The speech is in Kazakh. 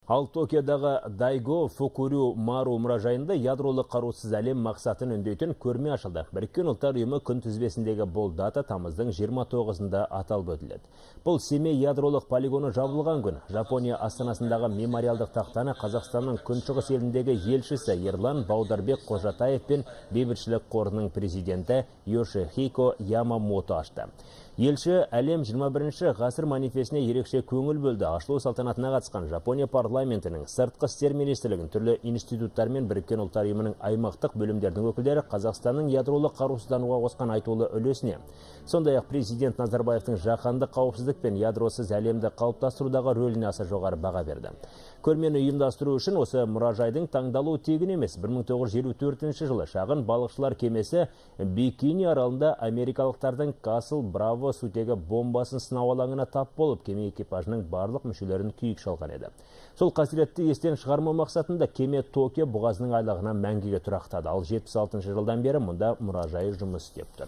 Ал Токиодағы Дайго Фукурю Мару мұражайында ядролық қарусыз әлем мақсатын үндейтін көрме ашылды. Біріккен Ұлттар Ұйымы күн тізбесіндегі бұл дата тамыздың 29-ында аталып өтіледі. Бұл Семей ядролық полигоны жабылған күн. Жапония астанасындағы мемориалдық тақтаны Қазақстанның күншығыс еліндегі елшісі Ерлан Баударбек Қожатаев пен Бейбітшілік қорының президенті Йошихико Ямамото ашты. Елші әлем 21 ғасыр манифесіне ерекше көңіл бөлді. Ашылу салтанатына қатысқан Жапония парламентінің, сыртқы істер министрлігінің, түрлі институттар мен Біріккен Ұлттар Ұйымының аймақтық бөлімдерінің өкілдері Қазақстанның ядролық қарусыздануға қосқан айтулы үлесіне, сондай-ақ президент Назарбаевтың жаһандық қауіпсіздік пен ядросыз әлемді қалыптастырудағы рөліне аса жоғары баға берді. Көрмені ұйымдастыру үшін осы мұражайдың таңдалуы тегін емес. 1954 жылы шағын балықшылар кемесі Бикини аралында америкалықтардың Касл Браво сутегі бомбасын сынау алаңына тап болып, кеме экипажының барлық мүшелерін күйік шалған еді. Сол қасіретті естен шығармау мақсатында кеме Токио бұғазының айлағына мәңгіге тұрақтады. Ал 76 жылдан бері мұнда мұражай жұмыс істеп тұр.